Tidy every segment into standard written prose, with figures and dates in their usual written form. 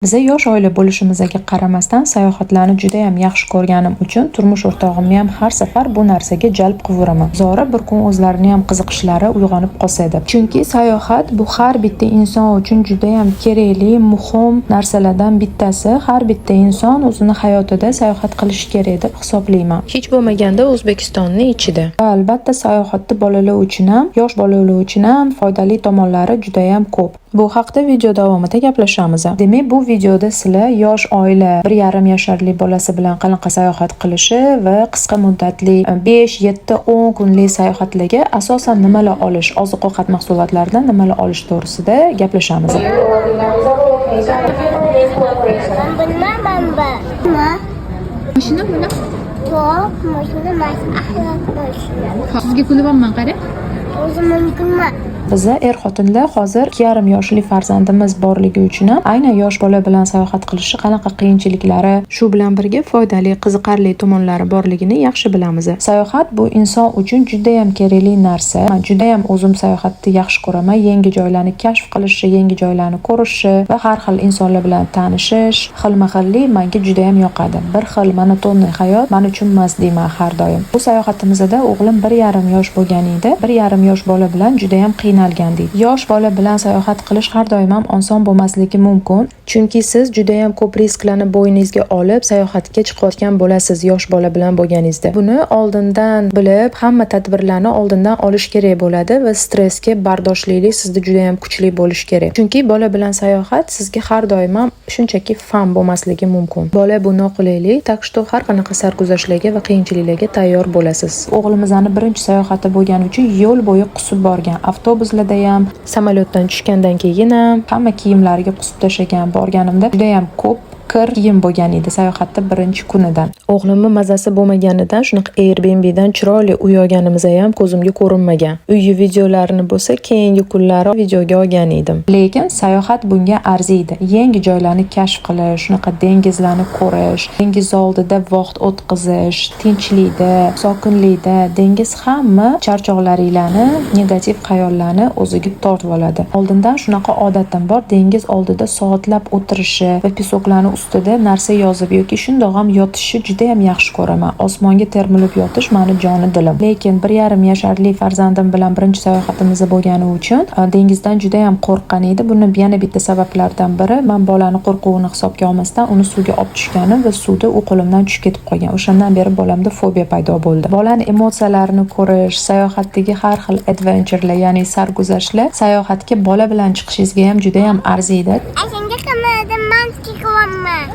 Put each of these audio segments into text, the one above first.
Biza yosh oila bo'lishimizga qaramasdan, sayohatlarni judayam yaxshi ko'rganim uchun turmush o'rtog'imniyam har safar bu narsaga jalb qilveraman. Zora bir kun o'zlariniyam qiziqishlari uyg'onib qolsa deb. Chunki sayohat bu har bitta inson uchun judayam kerakli, muhim narsalardan bittasi. Har bitta inson o'zini hayotida sayohat qilishi kerak deb hisoblayman. Hech bo'lmaganda O'zbekistonni ichida. Va albatta, sayohatni bolalar uchun ham, yosh bolalar uchun ham foydali tomonlari judayam ko'p. Bu haqda video davomida gaplashamiz. Demak, bu videoda sizlar yosh oila 1,5 yasharli bolasi bilan qanaqa sayohat qilishi va qisqa muddatli 5, 7, 10 kunlik sayohatlarga asosan nimalar olish, oziq-ovqat mahsulotlaridan nimalar olish to'g'risida gaplashamiz. Bamba bamba. Ma. Mashina buni? Yo'q, mashina emas, axlat mashina. Sizga kulyapman, qarang. O'zi mumkin emas. Biza er-xotinlar hozir 2,5 yoshli farzandimiz borligi uchun ham aynan yosh bola bilan sayohat qilishi qanaqa qiyinchiliklari, shu bilan birga foydali, qiziqarli tomonlari borligini yaxshi bilamiz. Sayohat bu inson uchun judayam kerakli narsa. Man judayam o'zim sayohatni yaxshi ko'raman. Yangi joylarni kashf qilishni, yangi joylarni ko'rishni va har xil insonlar bilan tanishish, xilma-xillik menga judayam yoqadi. Bir xil монотонный hayot man uchun emas deyman har doim. Bu sayohatimizda o'g'lim 1,5 yosh bo'lgan edi. 1,5 yosh bola bilan judayam qiynalgandik. Yosh bola bilan sayohat qilish har doim ham oson bo'lmasligi mumkin. Chunki siz judayam ko'p risklarni bo'yningizga olib sayohatga chiqayotgan bo'lasiz yosh bola bilan bo'lganingizda. Buni oldindan bilib, hamma tadbirlarni oldindan olish kerak bo'ladi va stressga bardoshlilik sizda judayam kuchli bo'lishi kerak. Chunki bola bilan sayohat sizga har doim ham shunchaki fun bo'lmasligi mumkin. Bola bu noqulaylik, так что har qanaqa sarguzashtlarga va qiyinchiliklarga tayyor bo'lasiz. O'g'limizni birinchi sayohati bo'lgani uchun yo'l bo'yi qusib borgan. Avtobuslarda ham, samolyotdan tushgandan keyin ham hamma kiyimlariga qusib tashlagan. Borganimda judayam ko'p kir kiyim bo'lgan edi sayohatda birinchi kunidan. O'g'limni mazasi bo'lmaganidan shunaqa Airbnbdan chiroyli uy olganimiz ham ko'zimga ko'rinmagan. Uyi videolarini bo'lsa keyingi kunlari videoga olgan edim. Lekin sayohat bunga arziydi. Yangi joylarni kashf qilish, shunaqa dengizlarni ko'rish, dengiz oldida vaqt o'tkazish, tinchlikda, sokinlikda dengiz hamma charchoqlaringlarni, negativ xayollarni o'ziga tortib oladi. Oldindan shunaqa odatim bor, dengiz oldida soatlab o'tirishi va песок larni ustida narsa yozib yoki shundoq ham yotishni judayam yaxshi ko'raman. Osmonga termilib yotish mani joni dilim. Lekin 1,5 yasharli farzandim bilan birinchi sayohatimiz bo'lgani uchun dengizdan judayam qo'rqqan edi. Buni yana bitta sabablardan biri, man bolani qo'rquvini hisobga olmasdan uni suvga olib tushganim va suvda u qo'limdan tushib ketib qolgan. O'shandan beri bolamda fobiya paydo bo'ldi. Bolani emotsiyalarini ko'rish, sayohatdagi har xil adventurelar, ya'ni sarguzashtlar sayohatga bola bilan chiqishingizga ham judayam arziydi. Senga qilmadim, man qilyapman.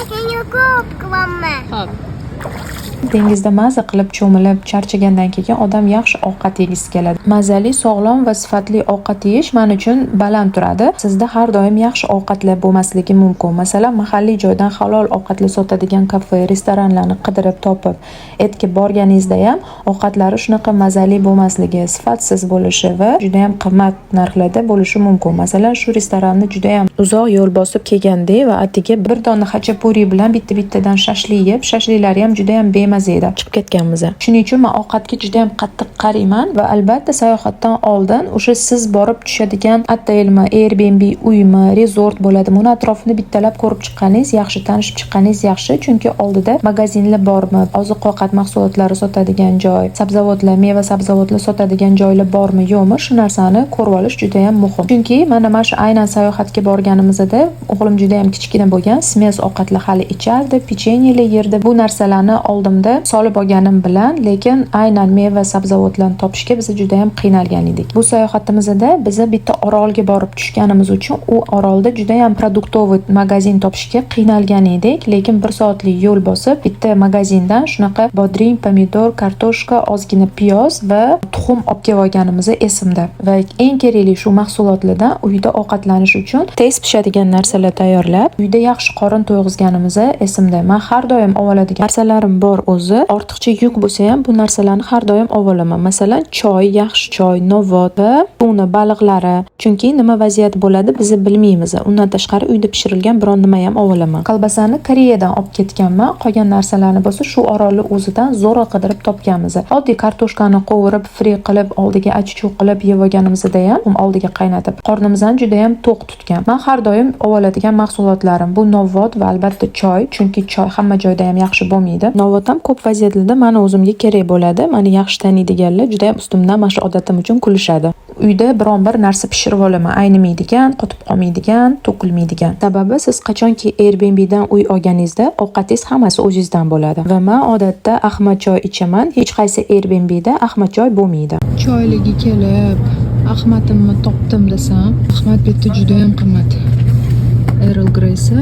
Senga ko'p qilyapman. Xo'p. Dengizda maza qilib cho'milib, charchagandan keyin odam yaxshi ovqat yegisi keladi. Mazali, sog'lom va sifatli ovqat yeyish man uchun baland turadi. Sizda har doim yaxshi ovqatlar bo'lmasligi mumkin. Masalan, mahalliy joydan halol ovqatlar sotadigan kafe, restoranlarni qidirib topib, etga borganingizda ham ovqatlari shunaqa mazali bo'lmasligi, sifatsiz bo'lishi va judayam qimmat narxlarda bo'lishi mumkin. Masalan, shu restoranni judayam uzoq yo'l bosib kelganda va atigi bir dona xachapuri bilan bitta-bittadan shashlik yeb, shashliklari ham judayam bemaza edi. Chiqib ketganmiz. Shuning uchun men ovqatga judayam qattiq qarayman va albatta, sayohatdan oldin o'sha siz borib tushadigan otelmi, Airbnb uymi, resort bo'ladimi, uni atrofini bittalab ko'rib chiqqaningiz yaxshi, tanishib chiqqaningiz yaxshi, chunki oldida magazinlar bormi, oziq-ovqat mahsulotlari sotadigan joy, sabzavotlar, meva-sabzavotlar sotadigan joylar bormi, yo'qmi, shu narsani ko'rib olish judayam muhim. Chunki mana shu aynan sayohatga borganimizda o'g'lim judayam kichkina bo'lgan, смесь ovqatlar hali ichardi, pechenyelar yerdi. Bu narsalarni oldimda solib olganim bilan, lekin aynan meva sabzavotlarni topishga biz judayam qiynalgan edik. Bu sayohatimizda biza bitta orolga borib tushganimiz uchun u orolda judayam продуктовый magazin topishga qiynalgan edik, lekin bir soatlik yo'l bosib bitta magazindan shunaqa bodring, pomidor, kartoshka, ozgina piyoz va tuxum olib kelib olganimiz esimda. Va eng kerakli shu mahsulotlardan uyda ovqatlanish uchun tez pishadigan narsalar tayyorlab, uyda yaxshi qorin to'yg'izganimiz esimda. Man har doim olib oladigan narsalarim bor o'zim. o'zi ortiqcha yuk bo'lsa ham, bu narsalarni har doim olib olaman. Masalan, choy, yaxshi choy, novvot va tuna baliqlari. Chunki nima vaziyat bo'ladi, biz bilmaymiz. Undan tashqari, uyda pishirilgan biron nima ham olib olaman. Kolbasani Koreyadan olib ketganman. Qolgan narsalarni bo'lsa shu orolni o'zidan zo'rg'a qidirib topganmiz. Oddiy kartoshkani qovurib, fri qilib, oldiga achichuv qilib yeb olganimizda ham, oldiga qaynatib, qornimizni juda ham to'q tutgan. Man har doim olib oladigan mahsulotlarim bu novvot va albatta choy, chunki choy hamma joyda ham yaxshi bo'lmaydi. Novvot ham ko'p vaziyatlarda mani o'zimga kerak bo'ladi. Mani yaxshi taniydiganlar juda ham ustimdan mana shu odatim uchun kulishadi. Uyda biron bir narsa pishirib olaman, aynimaydigan, qotib qolmaydigan, to'kilmaydigan. Sababi, siz qachonki Airbnbdan uy olganingizda, ovqatingiz hammasi o'zingizdan bo'ladi. Va man odatda Ahmad choy ichaman. Hech qaysi Airbnbda Ahmad choy bo'lmaydi. Choyligi kelib, Ahmadimni topdim desam, Ahmad bu yerda juda ham qimmat. Earl Grey'si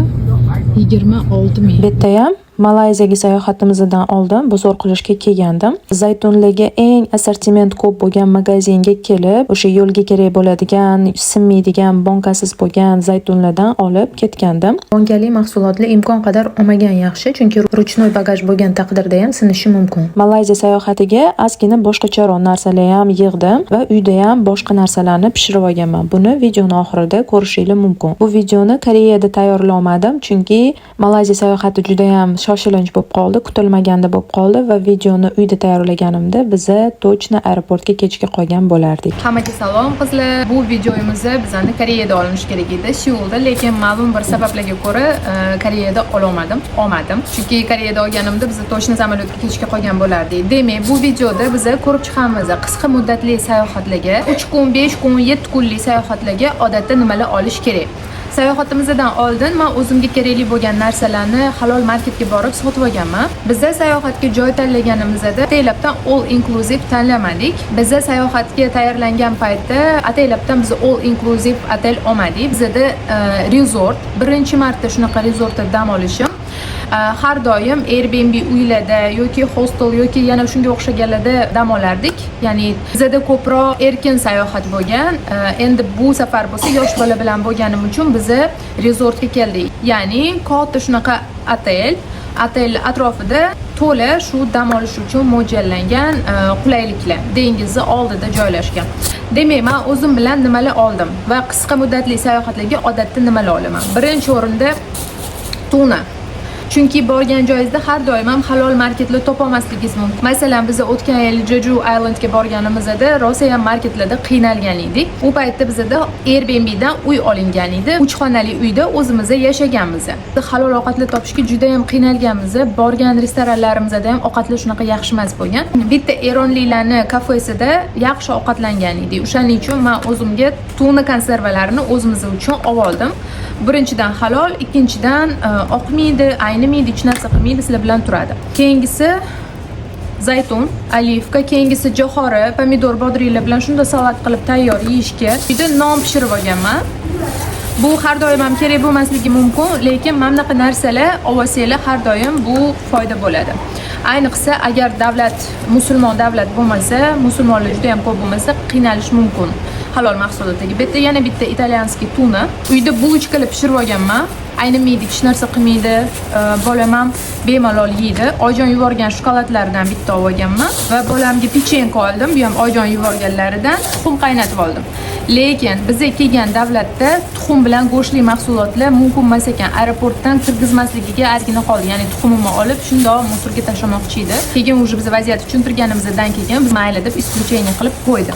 26 000. Bu yerda ham Malayziyaga sayohatimizdan oldin bozor qilishga kelgandim. Zaytunlarga eng assortiment ko'p bo'lgan magazinga kelib, o'sha yo'lga kerak bo'ladigan, sinmaydigan, bonkasiz bo'lgan zaytunlardan olib ketgandim. Bonkali mahsulotlar imkon qadar olmagan yaxshi, chunki ручной bagaj bo'lgan taqdirda ham sinishi mumkin. Malayziya sayohatiga ozgina boshqacharoq narsalar ham yig'dim va uyda ham boshqa narsalarni pishirib olganman. Buni videoni oxirida ko'rishinglar mumkin. Bu videoni Koreyada tayyorlamadim, chunki Malayziya sayohati juda ham shoshilinch bo'lib qoldi, kutilmaganda bo'lib qoldi va videoni uyda tayyorlaganimda biza точно aeroportga kechga qolgan bo'lardik. Hammaga salom, qizlar. Bu videomizni bizani Koreyada olinishi kerak edi, Seulda, lekin ma'lum bir sabablarga ko'ra Koreyada ololmadim, olmadim. Chunki Koreyada olganimda biz точно samolyotga kechga qolgan bo'lardik. Demak, bu videoda biz ko'rib chiqamiz qisqa muddatli sayohatlarga, 3 kun, 5 kun, 7 kunlik sayohatlarga odatda nimalar olish kerak. Sayohatimizdan oldin man o'zimga kerakli bo'lgan narsalarni halol marketga borib sotib olganman. Biza sayohatga joy tanlaganimizda ataylabdan all inclusive tanlamadik. Biza sayohatga tayyorlangan paytda ataylabdan biz all inclusive otel olmadik. Bizada resort, birinchi marta shunaqa resortda dam olishim. Har doim Airbnb uylarda yoki hostel yoki yana shunga o'xshaganlarda dam olardik. Ya'ni bizada ko'proq erkin sayohat bo'lgan. Endi bu safar bo'lsa, yosh bola bilan bo'lganim uchun biza resortga keldik. Ya'ni katta shunaqa otel, otel atrofida to'la shu dam olish uchun mo'ljallangan qulayliklar, dengizni oldida joylashgan. Demak, man o'zim bilan nimalar oldim va qisqa muddatli sayohatlarga odatda nimalar olaman? Birinchi o'rinda tuna. Chunki borgan joyingizda har doim ham halol marketlar topolmasligingiz mumkin. Masalan, biz o'tgan yil Jeju Islandga borganimizda rosa ham marketlarda qiynalgan edik. U paytda bizada Airbnbdan uy olingan edi. Uch xonali uyda o'zimiz yashaganmiz. Halol ovqatlar topishga juda ham qiynalganmiz. Borgan restoranlarimizda ham ovqatlar shunaqa yaxshi emas bo'lgan. Bitta eronliklarni kafesida yaxshi ovqatlangan edik. O'shaning uchun men o'zimga tuna konservalarini o'zimiz uchun olib oldim. Birinchidan halol, ikkinchidan oqmaydi, aynimaydi, hech narsa qilmaydi, sizlar bilan turadi. Keyingisi zaytun, оливка, keyingisi jo'xori, pomidor, bodringlar bilan shunda salat qilib tayyor yeyishga. Uyda non pishirib olganman. Bu har doim ham kerak bo'lmasligi mumkin, lekin mana bunaqa narsalar olsanglar, har doim bu foyda bo'ladi. Ayniqsa agar davlat musulmon davlat bo'lmasa, musulmonlar juda ham ko'p bo'lmasa, qiynalish mumkin halol mahsulotga. Bu yerda yana bitta итальянский tuna. Uyda булочка lar pishirib olganman. Aynimaydi, hech narsa qilmaydi. Bolam ham bemalol yeydi. Oyijon yuborgan shokoladlardan bitta olib olganman va bolamga печенька oldim. Bu ham oyijon yuborganlaridan. Tuxum qaynatib oldim. Lekin biza kelgan davlatda tuxum bilan go'shtli mahsulotlar mumkin emas ekan. Aeroportdan kirgizmasligiga ozgina qoldi. Ya'ni tuxumimni olib, shundoq мусор ga tashlamoqchi edi. Keyin уже biz vaziyatni tushuntirganimizdan keyin biz mayli deb исключение qilib qo'ydi.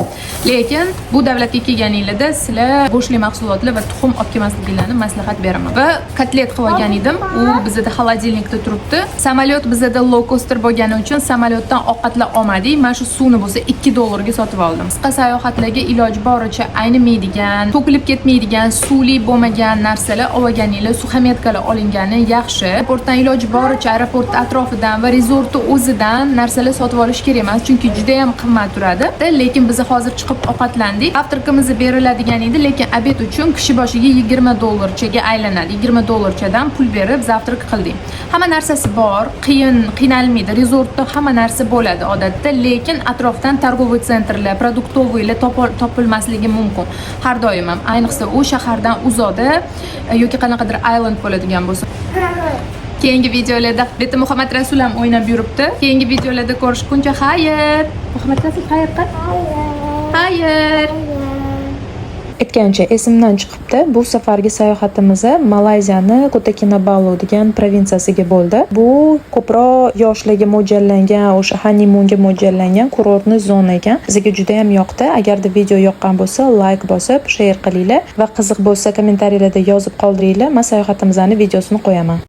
Lekin bu davlatga kelganinglarda sizlar go'shtli mahsulotlar va tuxum olib kelmasliklarini maslahat beraman. Va kotlet qilib olgan edim. U bizada холодильник da turibdi. Samolyot bizada low coster bo'lgani uchun samolyotdan ovqatlar olmadik. Mana shu suvni bo'lsa 2 dollarga sotib oldim. Qisqa sayohatlarga iloji boricha aynimaydigan, to'kilib ketmaydigan, suvli bo'lmagan narsalar olganinglar, сухомятка lar olingani yaxshi. Aeroportdan iloji boricha aeroport atrofidan va rezortni o'zidan narsalar sotib olish kerak emas, chunki juda ham qimmat turadi. Lekin biz hozir chiqib ovqatlandik. Завтрак imiz beriladigan edi, lekin обед uchun kishi boshiga 20 dollarchaga aylanadi. 20 dollarchadan pul berib завтрак qildik. Hamma narsasi bor, qiyin qiynalmaydi. Rezortda hamma narsa bo'ladi odatda, lekin atrofdan торговый центр lar, продуктовый lar topilmasligi mumkin. Har doim ham, ayniqsa u shahardan uzoqda yoki qanaqadir island bo'ladigan bo'lsa. Keyingi videolarda bu yerda Muhammad Rasul ham o'ynab yuribdi. Keyingi videolarda ko'rishguncha xayr. Muhammad Rasul, xayr qil. Xayr. Aytgancha, esimdan chiqibdi. Bu safargi sayohatimiz Malayziyani Kota Kinabalu degan provinsiyasiga bo'ldi. Bu ko'proq yoshlarga mo'ljallangan, o'sha honeymoonga mo'ljallangan курортный zona ekan. Bizga juda ham yoqdi. Agarda video yoqqan bo'lsa, like bosib, share qilinglar va qiziq bo'lsa, kommentariyalarda yozib qoldiringlar. Men sayohatimizni videosini qo'yaman.